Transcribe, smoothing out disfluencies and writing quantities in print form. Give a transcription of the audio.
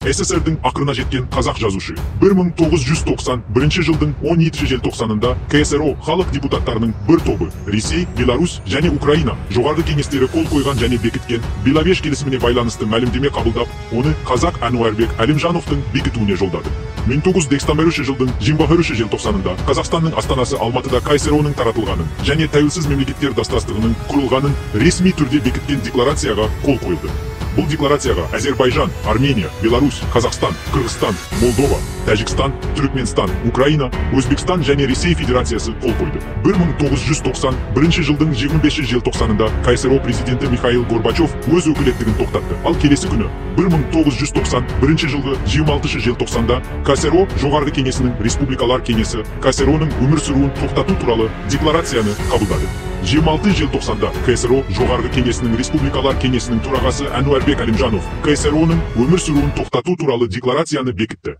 СССР-дің ақырына жеткен қазақ жазушы. 1991 жылдың 17 желтоқсанында КСРО халық депутаттарының бір тобы Ресей, Беларусь және Украина жоғарғы кеңестері қол қойған және бекіткен Беловеж келісіміне байланысты мәлімдеме қабылдап, оны қазақ Әнуарбек Әлімжановтың бекітуіне жолдады. 1991 жылдың 21 желтоқсанында Қазақстанның астанасы Алматыда КСРО-ның таратылғанын және тәуелсіз мемлекеттер достастығының құрылғанын ресми түрде бекіткен декларацияға қол қойылды. Бұл декларацияға Әзербайжан, Армения, Беларусь, Қазақстан, Қырғызстан, Молдова, Тәжікстан, Түрікменстан, Украина, Өзбекстан және Ресей Федерациясы қол қойды. 1991 жылдың 25 желтоқсанында КСРО президенті Михаил Горбачев өз өкілеттігін тоқтатты. Ал келесі күні 1991 жылғы 26 желтоқсанда КСРО Жоғарғы Кеңесінің Республикалар Кеңесі КСРО-ның өмір сүруін тоқтату туралы декларацияны қабылдады. 26 желтоқсанда КСРО Жоғарғы Кеңесінің Республикалар Кеңесінің төрағасы Әнуарбек Әлімжанов КСРО-ның өмір сүруін тоқтату туралы декларацияны бекітті.